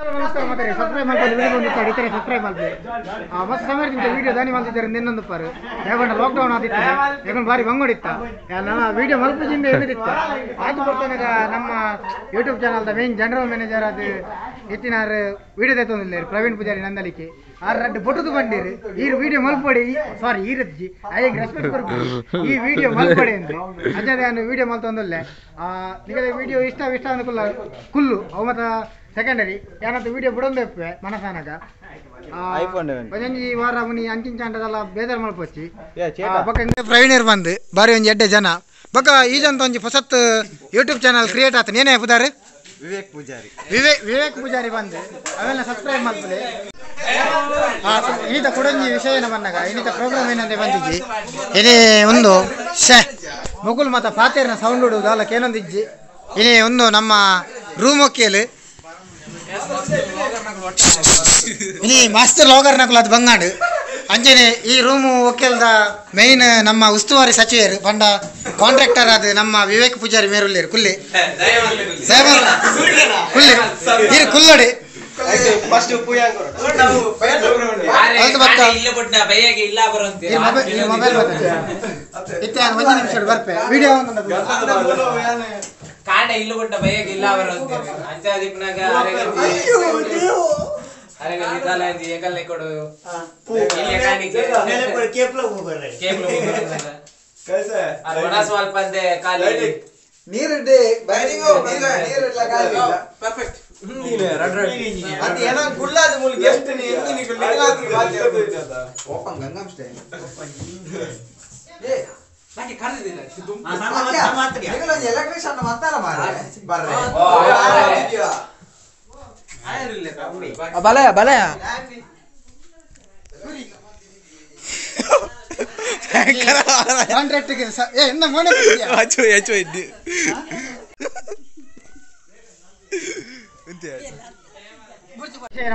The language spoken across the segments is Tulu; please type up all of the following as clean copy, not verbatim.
ನಮಸ್ಕಾರ ಮಾತಾರೆ ಸಬ್ಸ್ಕ್ರೈಬ್ ಮಾಡ್ಕೊಂಡು ವಿಡಿಯೋ ಬಂದಿತ್ತಾರೆ ಇತರೆ ಸಬ್ಸ್ಕ್ರೈಬ್ ಮಾಡ್ಲಿ ಮಸ್ತ್ ಸಮಯದಿಂದ ವಿಡಿಯೋ ದಾನಿ ಮಾಡ್ತಿದ್ದಾರೆ ನಿನ್ನೊಂದು ಪಾರು ಯಾಕಂದ್ರೆ ಲಾಕ್ಡೌನ್ ಆದಿತ್ತು ಯಾಕಂದ್ರೆ ಭಾರಿ ಬಂಗೋಡಿತ್ತ ನನ್ನ ವಿಡಿಯೋ ಮಲ್ಪುಜಿಂದ ಎದುರಿತ್ತ ಅದು ಬರ್ತಾನಾಗ ನಮ್ಮ ಯೂಟ್ಯೂಬ್ ಚಾನಲ್ದ ಮೇನ್ ಜನರಲ್ ಮ್ಯಾನೇಜರ್ ಅದು ಇತ್ತಿನಾರು ವಿಡಿಯೋ ತೆತ್ತೊಂದಿಲ್ಲ ಪ್ರವೀಣ್ ಪೂಜಾರಿ ನಂದಲಿಕ್ಕೆ ಆರು ರಡ್ಡು ಬೊಟ್ಟದು ಬಂದಿರು ಈ ವಿಡಿಯೋ ಮಲ್ಪಡಿ ಸಾರಿ ಈರಜ್ಜಿ ಅಯ್ಯ ರೆಸ್ಪೆಕ್ಟ್ ಕೊಡ್ಬೋದು ಈ ವಿಡಿಯೋ ಮಲ್ಪಡಿ ಅಂದ್ರೆ ಅಜ್ಜದೇ ನಾನು ವಿಡಿಯೋ ಮಲ್ತೊಂದಲ್ಲೇ ನಿಮಗೆ ವಿಡಿಯೋ ಇಷ್ಟ ಇಷ್ಟ ಅನುಕೂಲ ಕುಲ್ಲು ಅವು ಮತ್ತು ಸೆಕೆಂಡರಿ ಏನಂತ ವಿಡಿಯೋ ಬಿಡೊಂದು ಮನಸಾನಗ ಒಂಜಿ ವಾರ ಮುನಿ ಅಂಚಿಂಚಾಂಡದಲ್ಲ ಬೇಜಾರು ಮಲ್ಪೊಚ್ಚಿ ಬೊಕ್ಕ ಪ್ರವೀಣರ್ ಬಂದು ಬಾರಿ ಒಂಜಿ ಎಡ್ಡೆ ಜನ ಬೊಕ್ಕ ಈಜಂತ ಒಂಜಿ ಹೊಸತ್ ಯೂಟ್ಯೂಬ್ ಚಾನಲ್ ಕ್ರಿಯೇಟ್ ಆತ ಏನೇ ಪುದಾರು ವಿವೇಕ್ ಪೂಜಾರಿ ವಿವೇಕ್ ಪೂಜಾರಿ ಬಂದು ಅವೆಲ್ಲ ಸಬ್ಸ್ಕ್ರೈಬ್ ಮಾಡ್ತದೆ ಇನ್ನಿತ ಕೊಡೊಂಜಿ ವಿಷಯ ಏನ ಬಂದಾಗ ಇನ್ನಿತ ಪ್ರೋಗ್ರಾಮ್ ಏನಂದ್ರೆ ಬಂದಿಜ್ಜಿ ಏನೇ ಒಂದು ಶೇ ಮೊಗುಲ್ ಮಾತ ಪಾತೇರಿನ ಸೌಂಡ್ ಉಡುವುದು ಅಲ್ಲ ಏನೊಂದು ಇಜ್ಜಿ ಏನೇ ಒಂದು ನಮ್ಮ ರೂಮ್ ಒಕ್ಕೇಲು ಇನಿ ಮಾಸ್ಟರ್ ಲಾಗರ್ ನಕುಲ ಅದು ಬಂಗಾಡು ಅಂಜನೆ ಈ ರೂಮು ಒಕ್ಕೇಲ್ದ ಮೇನ್ ನಮ್ಮ ಉಸ್ತುವಾರಿ ಸಚಿವರು ಪಂಡ ಕಾಂಟ್ರಾಕ್ಟರ್ ಅದು ನಮ್ಮ ವಿವೇಕ್ ಪೂಜಾರಿ ಮೇರುಲ್ಲೇರು ಕುಲ್ಲಿ ಕುಲ್ಲಿ ಇರು ಕುಲ್ಲಡಿ ಮೊಬೈಲ್ ಒಂದು ನಿಮಿಷ ಬರ್ಪೆ ವಿಡಿಯೋ ಕಾಂಡ ಇಲ್ಲು ಕೊಟ್ಟ ಬೈಯಾಗ ಇಲ್ಲ ಬರಂತೀರಿ ಅಂಚಾದಿಪ್ನಾಗ ಅರೆಗಂಜಿ ತಲಾಂಜಿ ಎಂಗಲ್ನೆ ಕೊಡು ಇಲ್ಲಿ ಕಾಣಿಕೆ ಕೇಪ್ಲ ಹೋಗ್ಬರ್ರೆ ಕೇಪ್ಲ ಹೋಗ್ಬರ್ರೆ ಅರೆ ಸ್ವಲ್ಪ ಅಂದೆ ಖಾಲಿ ನೀರು ಬೈರಿಂಗ್ ನೀರು ಇಲ್ಲ ಖಾಲಿ ಇಲ್ಲ ಪರ್ಫೆಕ್ಟ್ ಅದು ಏನೋ ಗುಳ್ಳಾದ ಮೂಲ ಎಷ್ಟು ಓಪನ್ ಗಂಗಮ್ ಸ್ಟೇ ಏ ನಾಕೆ ಕರೆದಿಲ್ಲ ನಿಗಲೊಂದು ಎಲೆಕ್ಟ್ರಿಷಿಯನ್ ಮಾತಾಡ ಮಾರ್ರೆ ಬರ್ರೆ ಬಲಯ ಬಲಯ ಕಾಂಟ್ರಾಕ್ಟ್ ಏ ಇನ್ನ ಮೋನೆ ಅಚ್ಚು ಅಚ್ಚು ಇದ್ದಿ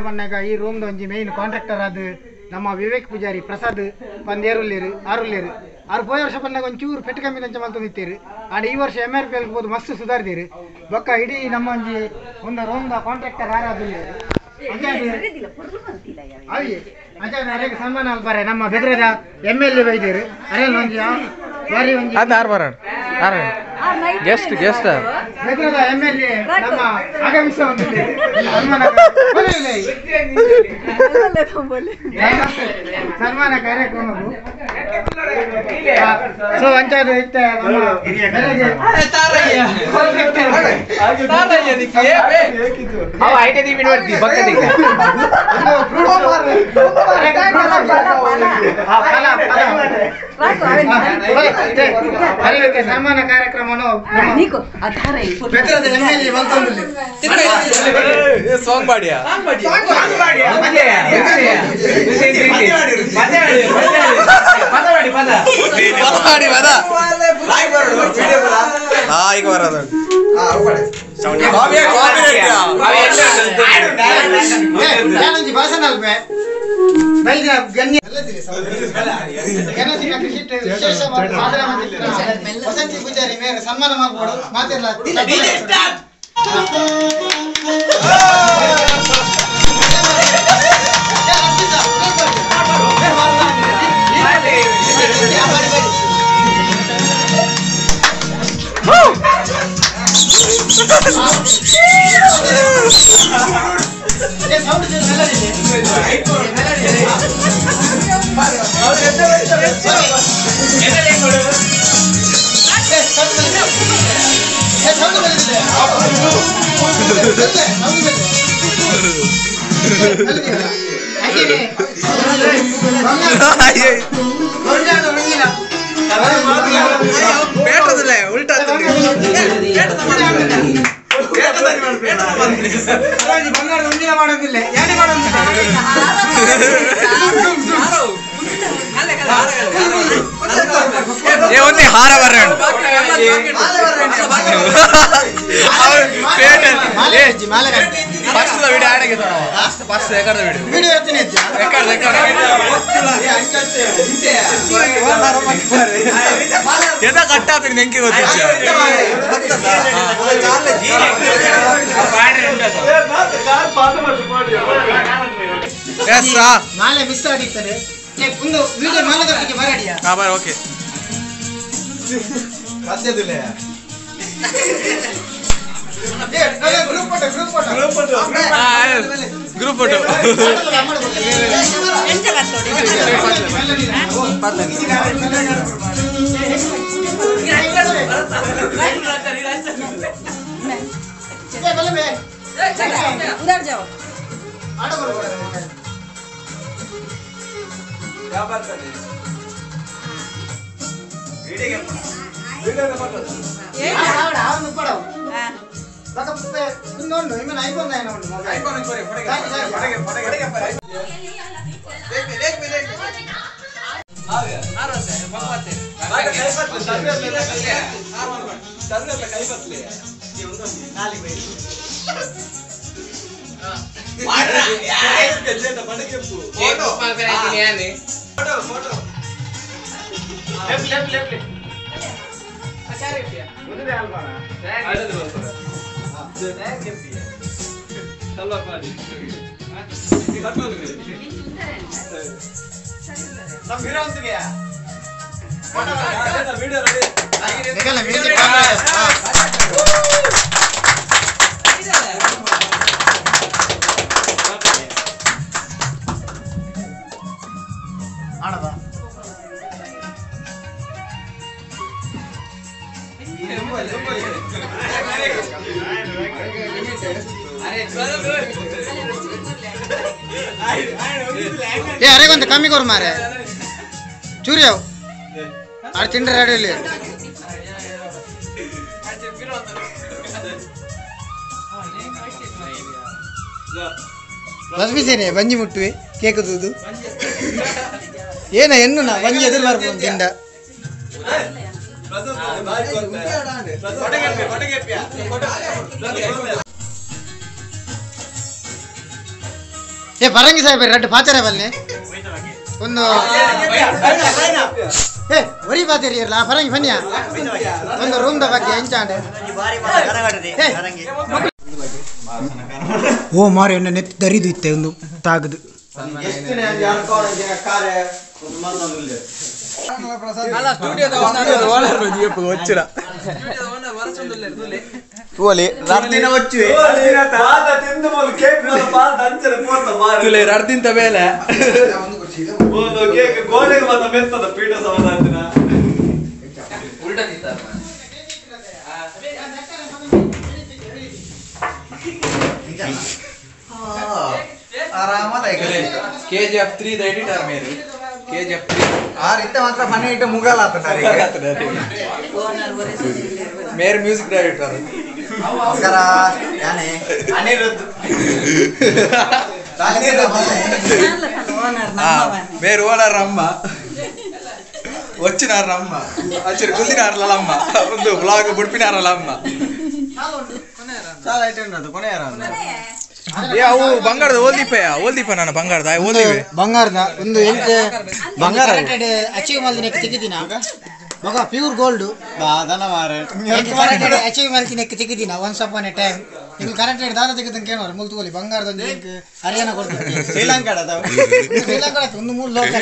ಬಂದಾಗ ಈ ರೂಮ್ದ ಒಂಜಿ ಮೇನ್ ಕಾಂಟ್ರಾಕ್ಟರ್ ಅದು ನಮ್ಮ ವಿವೇಕ್ ಪೂಜಾರಿ ಪ್ರಸಾದ್ ಬಂದು ಆರುಲ್ಲೇರು ಆರು ಪೋಯ ವರ್ಷ ಬಂದಾಗ ಒಂಚೂರು ಪೆಟ್ಟು ಕಮ್ಮಿ ನಂಚ ಮಲ್ತೊಂದಿತ್ತೀರು ಆಂಡ್ ಈ ವರ್ಷ ಎಮ್ ಆರ್ ಪಿ ಎಲ್ ಹೋದು ಮಸ್ತ್ ಸುಧಾರಿದೀರು ಬೊಕ್ಕ ಇಡೀ ನಮ್ಮ ಒಂಜಿ ಒಂದು ರೂಮ್ದ ಕಾಂಟ್ರಾಕ್ಟರ್ ಯಾರಾದಿಲ್ಲ ಅಂಚಾದ ಅರೆಗೆ ಸನ್ಮಾನ ಅಲ್ಬಾರೆ ನಮ್ಮ ಬೆದ್ರದ ಎಮ್ ಎಲ್ ಎ ಬೈದೀರು ಅರೆ ಒಂಜಿ ಬಾರಿ ಒಂಜಿ ಅದು ಆರು ಬರೋಣ ಆರು ಗೆಸ್ಟ್ ಗೆಸ್ಟ್ ಬೆದ್ರದ ಎಮ್ ಎಲ್ ಎ ನಮ್ಮ ಆಗಮಿಸ ಸನ್ಮಾನ ಸನ್ಮಾನ ಕಾರ್ಯಕ್ರಮ ಸೊ ಅಂಚಾದ ಇತ್ತ ಸನ್ಮಾನ ಕಾರ್ಯಕ್ರಮ ಸಾಂಗ್ ಬಾಡಿಯಾ ಭಾಷಣ ಅಲ್ವೇ ವಸಂತಿ ಪೂಜಾರಿ ಮೇರೆ ಸನ್ಮಾನ ಮಾಡ್ಬೋದು ಮಾತಿಲ್ಲ ಹಾರ ಬರ್ರ ಫಸ್ಟ್ ವಿಡಿಯೋ ಆಡಕ್ಕೆ ಫಸ್ಟ್ ಎಕಡೆ ವಿಡಿಯೋ ಎಕಡೆ ಎದ ಕಟ್ಟಾತ್ರಿ ನೆಂಕಿ ಗೊತ್ತಿಲ್ಲ ಎಸ್ ನಾಳೆ ಮಿಸ್ ಆಗಿರ್ತದೆ ಒಂದು ವಿಡಿಯೋ ಮಾಲದೊಟ್ಟಿಗೆ ಬರಡಿಯಾ ಹಾ ಬರ ಓಕೆ ಗ್ರೂಪ್ ಫೋಟೋ उधर जाओ ಏ ಅರೆ ಒಂದು ಕಮ್ಮಿ ಕೊರು ಮಾರೆ ಚೂರಿ ಅವು ಆರು ತಿಂಡ್ರೆ ರೆಡಿ ಬಸ್ ಬಿಸೇನೆ ಬಂಜಿ ಮುಟ್ಟುವೆ ಕೇಕ್ ದೂದು ಏನ ಎನ್ನು ನಾ ಬಂಜಿ ಎದುರು ಬರ್ಬೋದು ತಿಂಡ ಏ ಪರಂಗಿ ಸಾಹೇಬ್ ರೆಡ್ ಪಾತ್ರೆ ಬಲ್ಲೆ ಒಂದು ಏ ಒರಿ ಪಾತ್ರೆ ಇರಲ್ಲ ಪರಂಗಿ ಬನ್ನಿಯ ಒಂದು ರೂಮ್ the ಬಗ್ಗೆ ಎಂಚಾಂಡೆ ಓ ಮಾರಿ ಎಣ್ಣೆ ನೆತ್ತಿ ದರಿದು ಇತ್ತೆ ಒಂದು ತಾಗದು ಮೇಲೆ KGF 3 the editor Mary KGF 3 ಆ ರೀತಿ ಮಾತ್ರ ಮನೆ ಇಟ್ಟು ಮುಗಲ ಮೇರ್ ಮ್ಯೂಸಿಕ್ ಡೈರೆಕ್ಟರ್ ನಮಸ್ಕಾರ ಯಾನೆ ಅನಿರುದ್ಧ ಮೇರ್ ಓನರ್ ಅಮ್ಮ వచ్చినారు అమ్మ అచ్చరు కుల్దినారుల అమ్మ ಒಂದು ಬ್ಲಾಗ್ ಬುಡ್ಪಿನಾರಲ್ಲ ಅಮ್ಮ చాలా ಐಟಮ್ ಅದು ಕೊನೆಯಾರ ಏ ಅವು ಬಂಗಾರದ ಓಲ್ದೀಪಯ್ಯ ಓಲ್ದೀಪ ನಾನು ಬಂಗಾರದ ಓದಿವೆ ಬಂಗಾರದ ಒಂದು ಎಂತ ಬಂಗಾರ ಅಚೀವ್ ಮಾಡಿದ ತೆಗೆದಿನ ಮಗ ಪ್ಯೂರ್ ಗೋಲ್ಡ್ ಅಚೀವ್ ಮಾಡ್ತೀನಿ ತೆಗೆದಿನ ಒನ್ಸ್ ಅಪಾನ್ ಎ ಟೈಮ್ ನೀವು ಕರೆಕ್ಟ್ ರೇಟ್ ದಾದ ತೆಗೆದಂಗೆ ಕೇಳೋರು ಮುಲ್ತುಕೋಲಿ ಬಂಗಾರದ ಹರಿಯಾಣ ಕೊಡ್ತಾರೆ ಶ್ರೀಲಂಕಾ ಶ್ರೀಲಂಕಾ ಒಂದು 3 ಲೋಕ.